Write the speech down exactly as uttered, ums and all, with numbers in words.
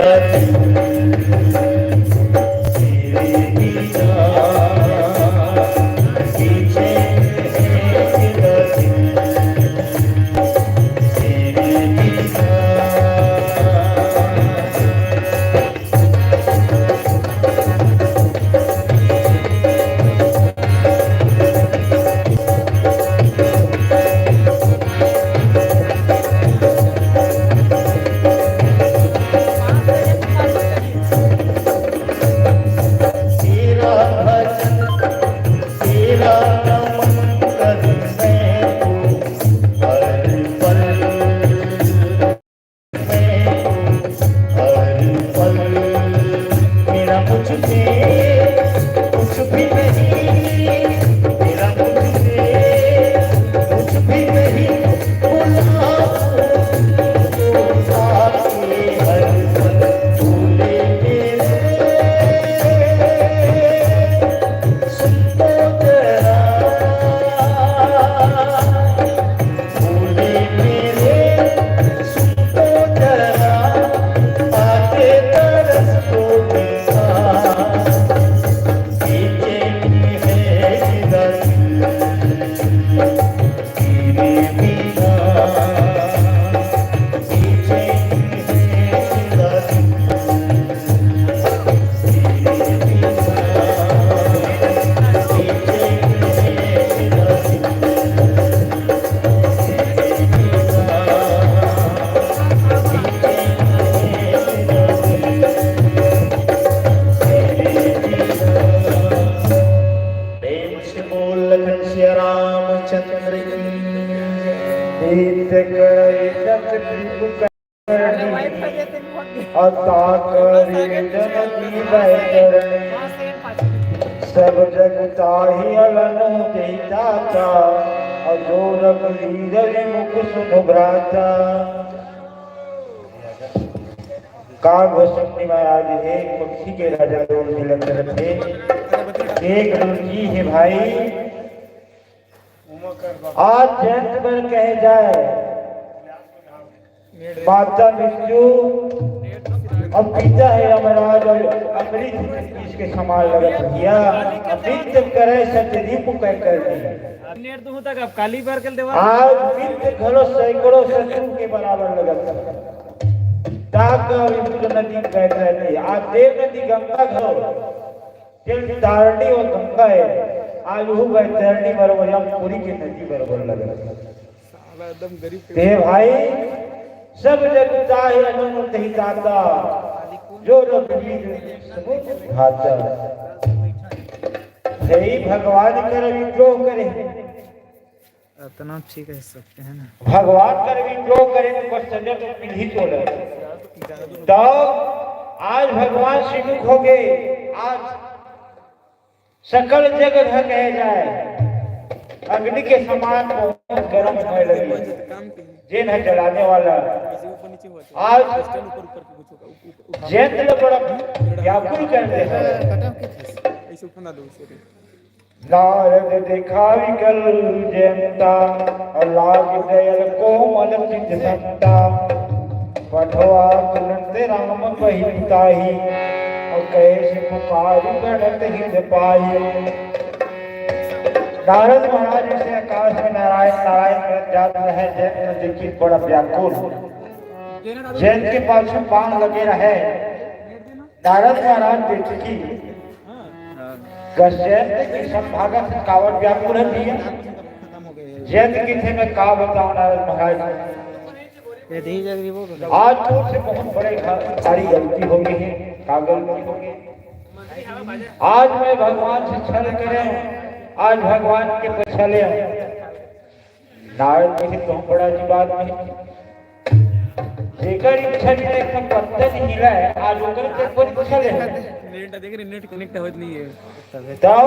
हर पल मेरा कुछ भी, कुछ भी नहीं, मेरा कुछ भी, कुछ भी नहीं। बुलाओ तो साथी, हर पल भूले मेरे। सुन तो जरा, भूले मेरे, सुन तो जरा, आके तरस तो मेरा। बेचैनी है मेरा दिल, तेरे बिना। बेचैनी है मेरा दिल। प्रेम से बोल लखन सिया रामचंद्र की। बीत गए जग त्रिपुर करनी, अता करे जन की बैतरणी। सब जग ताहि अलनु तेहि ताता, अजो रघुवीर विमुख सुनु भ्राता। का गोस्वामी महाराज हे, पक्षी के राजा लोग मिलत रहथे। एक रुचि हे भाई, आज जयंत बर कहे जाए, माता मृत्यु और पिता हे यमराज और अमृत इसके समान लगत भैया। अमृत करे सत्य रिपु कह कर दी। नेट दूँ तक अब काली बार कल देवा। आज मृत घलो सैकड़ों शत्रु के बराबर लगत। ताक रिपु नदी बह कर दी। आज देव नदी गंगा घलो तेल तारणी और गंगा हे, आज उहू बैतरणी बरोबर, यमपुरी के नदी बरोबर लगत। साला एकदम गरीब के ते भाई, सब जग ताहि अलनु तेहि ताता, जो रघुवीर समुझ भाता। हे भगवान कर विद्रोह करे। अतना ठीक है सबके, है ना? भगवान कर विद्रोह करे तो बस सजा तो मिल ही तो लगे। तो आज भगवान श्रीमुख हो गए, आज सकल जग धन है जाए, अग्नि के समान बहुत गर्म होने लगी। जेन है जलाने वाला, आज जैत ले बड़ा व्याकुल कर दे है। ऐसे उठा ना दो उसे। नारद देखा विकल जयंता, लाग दयल कोमल चित संता। पठवा तुरंत राम पहि ताहि, और कैसे पुकारि प्रणत हृदि पाहि। नारद महाराज जैसे आकाश में नारायण नारायण करत जात रहे, जयंत देखी बड़ा व्याकुल। जयंत के पाछू बाण लगे रहे। नारद महाराज देखी कस जयंत के संभागत कावर व्याकुल है भैया। जयंत किथे मैं का बताऊं नारद महाराज, ये दी जगरी वो आज तोर से बहुत बड़े घ-, भारी गलती हो गई है। का गलती हो गई? आज मैं भगवान से छल करे, आज भगवान के पछले। नारद जी से कहूं बड़ा जी बात नहीं। जेकर इच्छा नहीं है, एकदम पत्ता नहीं हिला है, आज ओकर के कोई इच्छा ले है। नेट देख रहे, नेट कनेक्ट होत नहीं है। तब